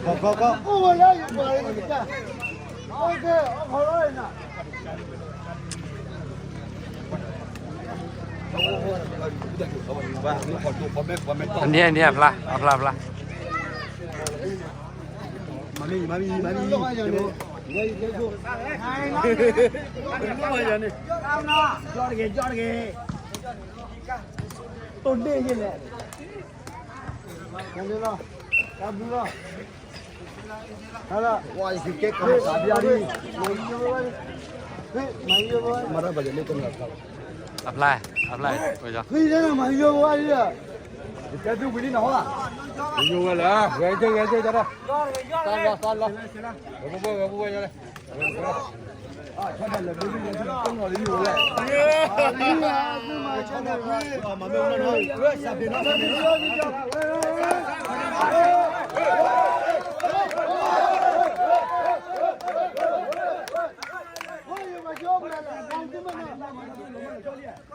ကီကီ အနံၤအနံၤအဖျါ အဖျါအဖျါ မမီမမီမမီ ကၠီတက့ၢ် ကၠီတက့ၢ် တိၢ်ဒ့ၣ်ယလဲၣ် ကၠီဘုလီၤ ကၠီဘုလီၤ ဟဲလီၤ ဝါ ယကကဲကမၤစၢ်ဘျါလံ မၤယိဘၣ် မၤတၢ်ဘၣ်ယလဲၣ်ကမၤစၢ် အဖျါ အဖျါ မၤယိဘၣ်လံ ယကဲသုဝံၤလံနဟီၣ် ယိဝဲလၢ ဂဲၤက့ၤ ဂဲၤက့ၤ ကၠီတၢ် သးလီၤ သးလီၤ ဂဲၤပူၤဝဲ ဂဲၤပူၤဝဲ ယလဲၣ် နကွၢ်လၢနကဂၤနဲၣ်နီၤ ထံထီၣ်တ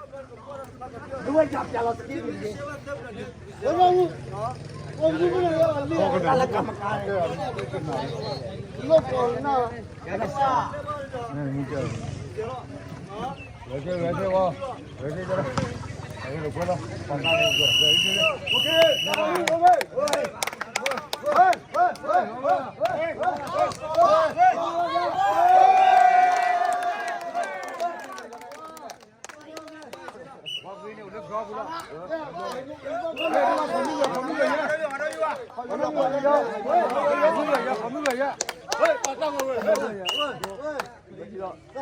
တိၢ်လီၤနီၤ ထံထီၣ်တတိၢ်လီၤန့ၣ် ဖီ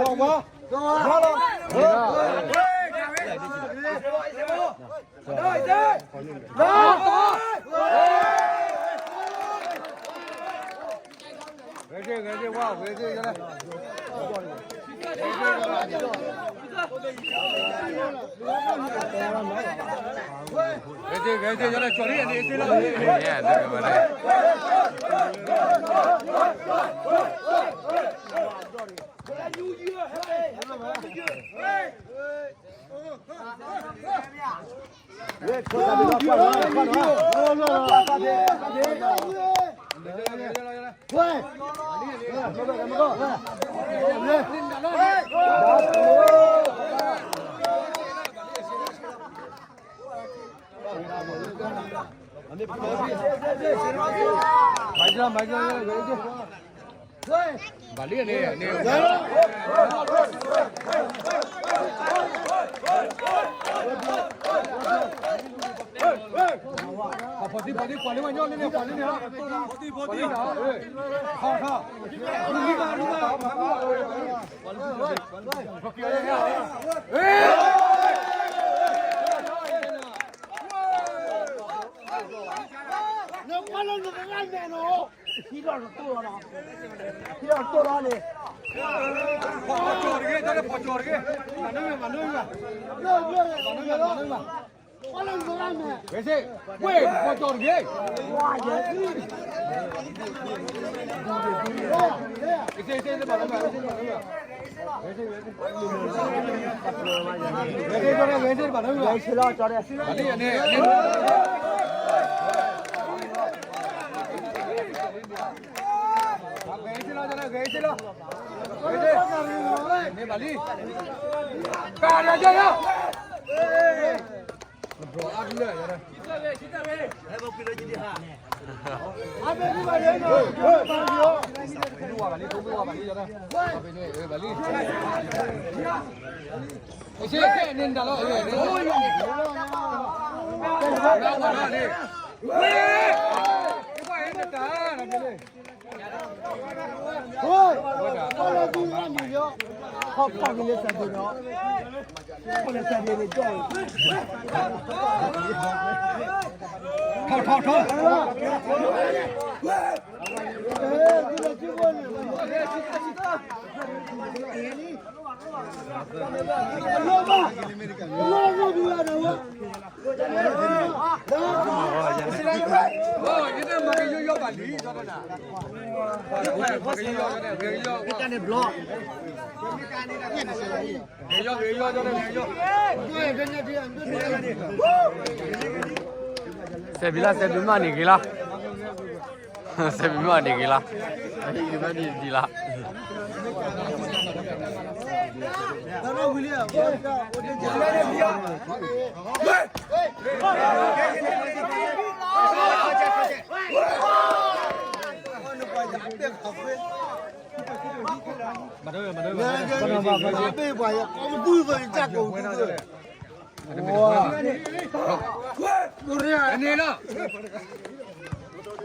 ကၠီၤတဂ့ၤ တၢ်လၢဖီကၠီၤတဂ့ၤ မၤနၢၤမၤနၢၤ မၤနၢၤ ကွၢ်လၢနကဂၤနဲၣ် ဝဲစ့ၢ် ဝဲၢ်ဖီကၠီၤတဂ့ၤ ဝါယဲ ဂ့ၤယီၢ် ဂ့ၤယီၢ် ဂ့ၤယီၢ် ဂ့ၤယီၢ် စဲးဘံလီၤ, စဲးဘံမ့ၢ်န့ၢ်ဂ့ၤလီၤ, စဲးဘံမ့ၢ်န့ၢ်ဂ့ၤလီၤ, အဟံၣ်ကဘၣ်ဒံးဒံးလီၤ. အိၣ်ဒံးဖျၢၣ်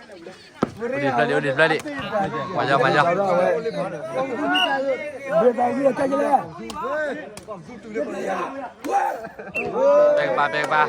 လံ, အိၣ်ဒံးဖျၢၣ်လံ, မၤယီၤ မၤယီၤ, ပဲကပၤ ပဲကပၤ. အ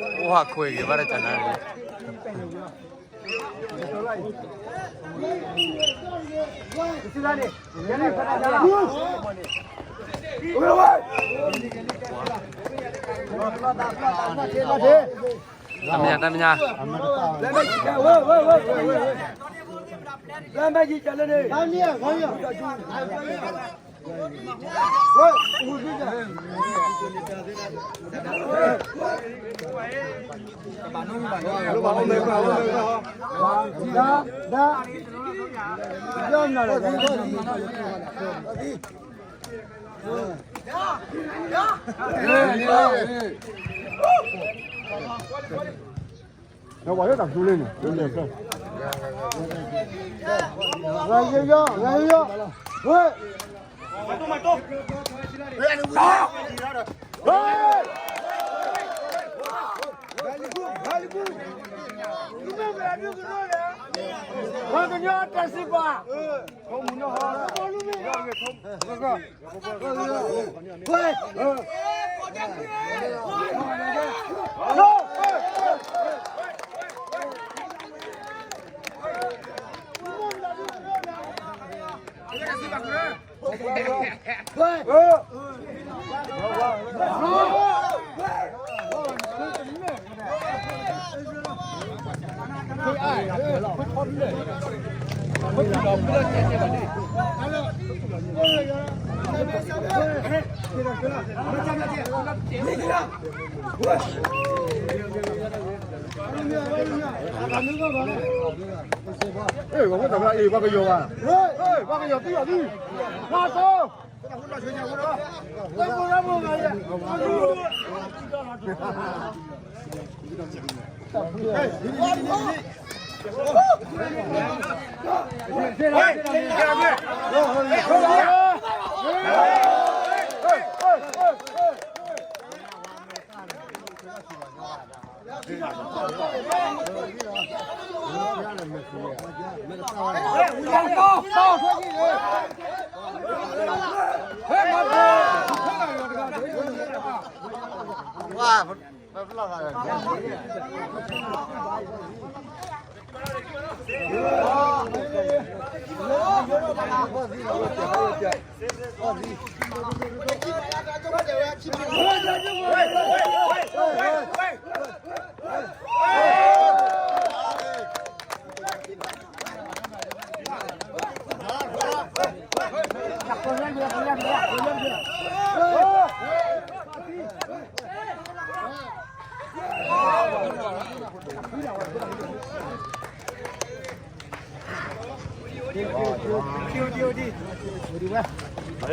ိၣ်ဟးခွဲးဂ့ၤဘၣ်တၢ်ကနၣ်န့ၣ် တၢ်မဲာ်ညါ တၢ်မဲာ်ညါ, ပှၤကညီတၢ်စံးပာ် ပှၤကယီၤဘၣ်, ပှၤကယီၤသံအီၤသံ, မၤသိ ဝါ ဘ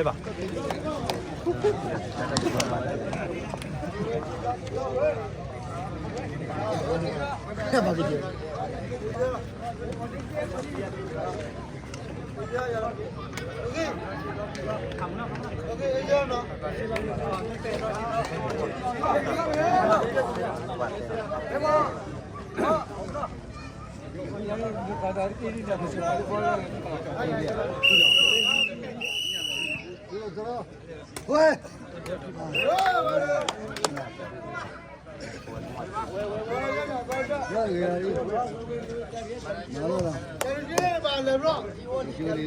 ၣ် ကျဲ ကျဲ ကျဲ, သၢကျဲ သၢကျဲ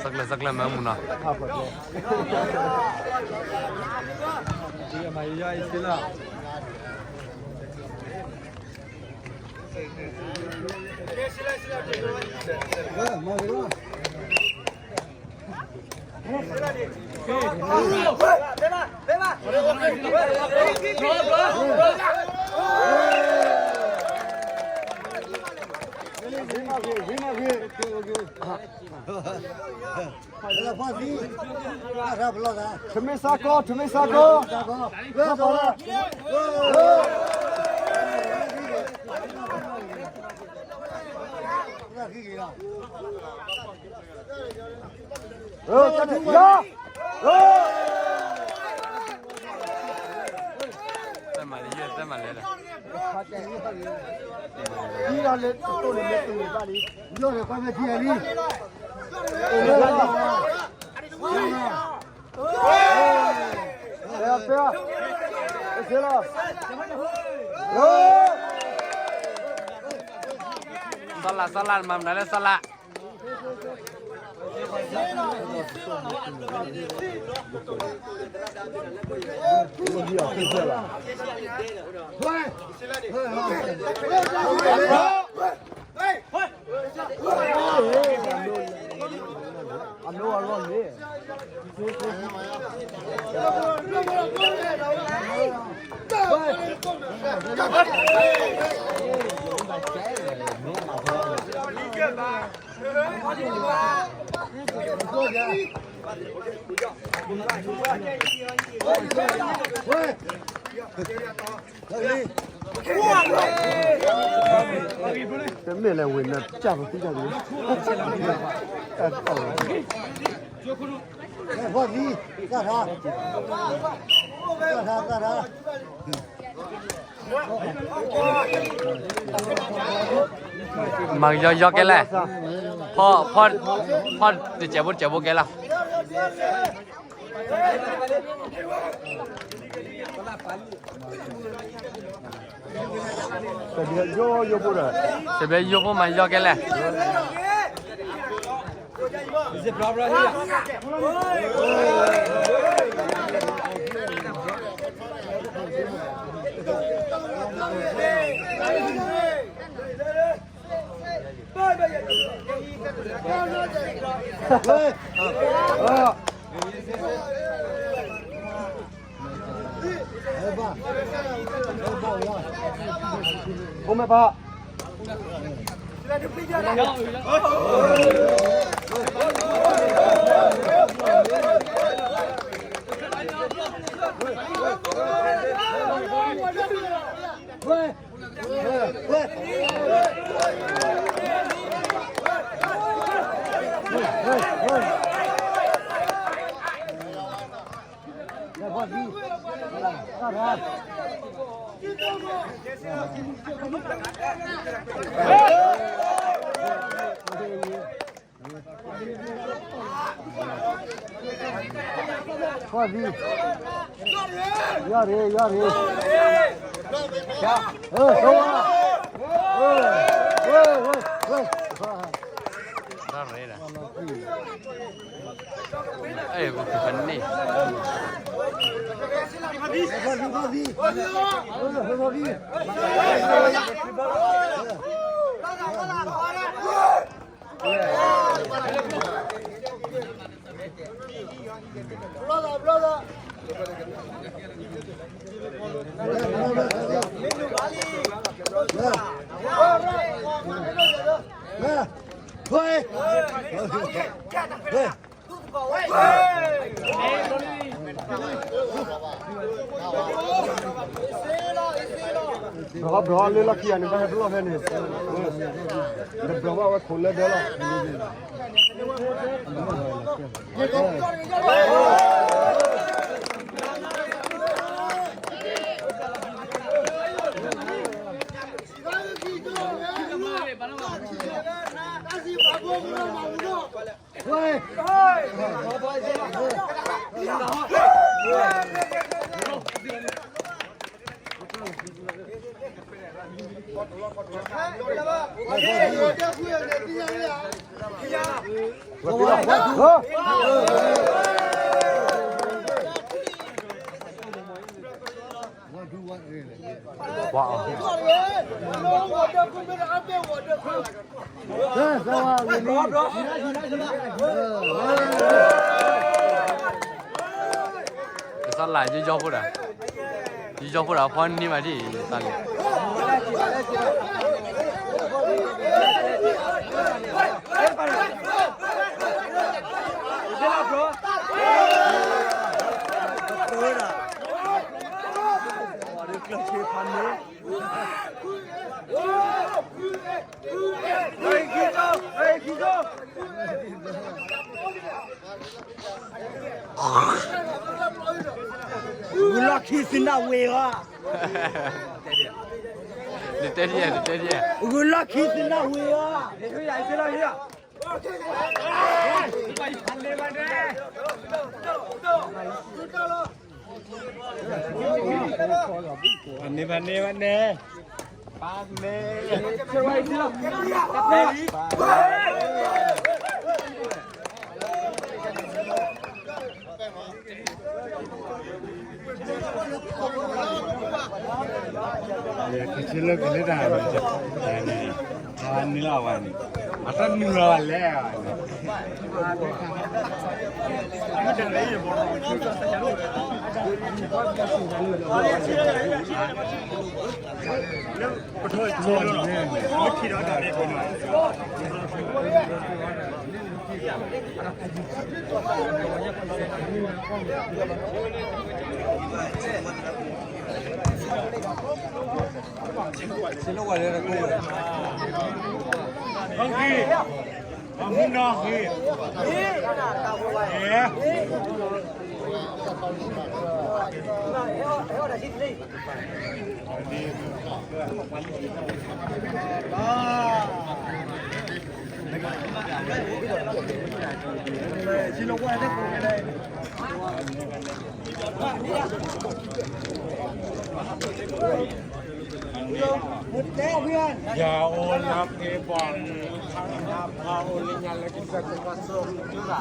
မၤမုာ်နီၤ. ထမ့ၢ်စးကီ, ထမ့ၢ်စးကီ. တၢ်မၤလဲၣ်, တၢ်မၤလဲၣ်လီၤ. စီၤလး စီၤလး မၤမနုၤလဲၣ် စီၤလး. တမ့ၢ်လၢဝ့ၢ်နၤ ကၢ်ပသံတၢ်န့ၣ်, သၣ်ထါ, သၣ်ထါ, သၣ်ထါ. မၤကယီယီကဲလဲၣ်, ဖီၣ်, ဖီၣ်တစဲးဖိတစဲးဖိကဲလီၤ. စဘဲယိဖိမၤယီကဲလဲၣ်. အိၣ်မ့ၢ်ပၢ်. ယီၤရ့ ယီၤရ့. ဘျီသး ဘျီသး. ဘျီဘျီလၢလီၢ်ခံဂၤန့ၣ် တၢ်ဟဲတလီၢ်ဖဲန့ၣ်, နဘျီဘၣ်ဝဲခိးလၢဒၢလီၤ. ကစၢ်လၢယယီၢ်ဖိဒီး, ယယီၢ်ဖိဒီး ဖီနံၤမးဒ်အံၤ သးလံ. ဂုၢ်လီၢ်ခံသ့ၣ်နၢ်ဝ့ၤအီၤ, နတဲဒ်ယဲ, နတဲဒ်ယဲ, ဂုၢ်လီၢ်ခံသ့ၣ်နၢ်ဝ့ၤအီၤ. ဘၣ်န့ၣ် ဘၣ်န့ၣ် ဘၣ်န့ၣ်, ဘၣ်န့ၣ်. ကဆ့လၢကလၢတၢ်န့ၣ်, န့ၣ်လီၤဝဲန့ၣ်, အတၢ်နုာ်လီၤဝဲလဲၣ်န့ၣ်. ယၤအိၣ်လၢက့ၤဘၣ်, ဖးအိၣ်လၢညါလၢကစၢ်ကပှၤစိၤကစၢ်.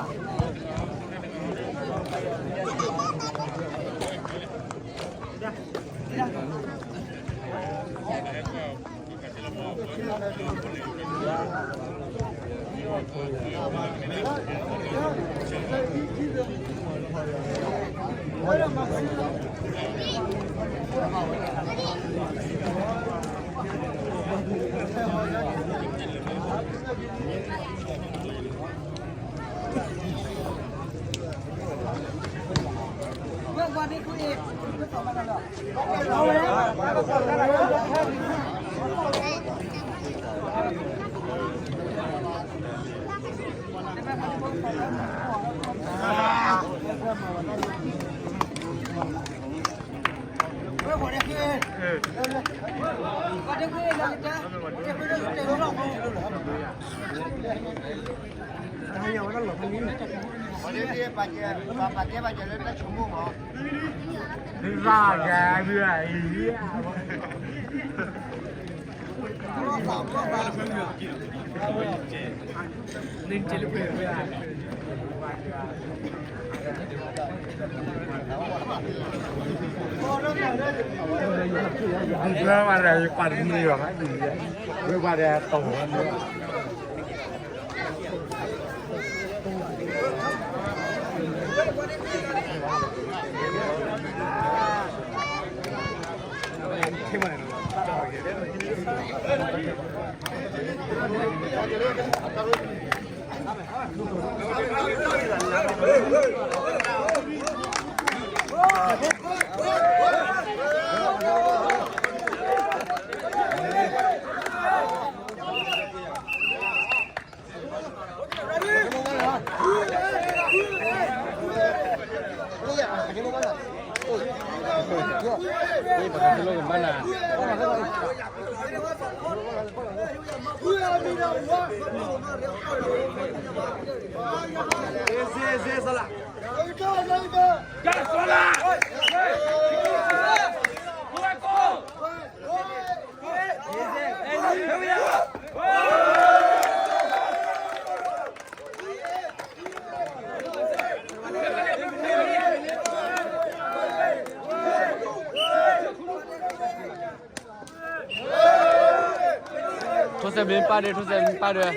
ထိစဲးမ့ၢ်ပၢ်ဒီး ထိစဲးမ့ၢ်ပၢ်ဒီး က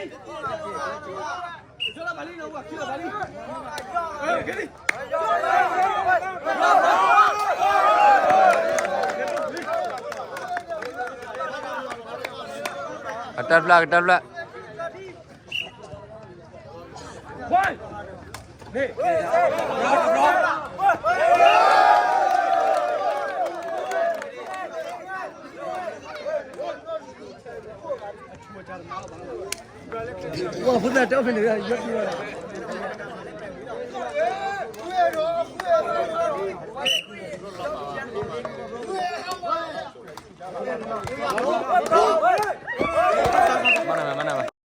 တၢၢ်ဖျၢၣ် ကတၢၢ်ဖျၢၣ် မၤနၢၤဘၣ် မၤနၢၤဘၣ်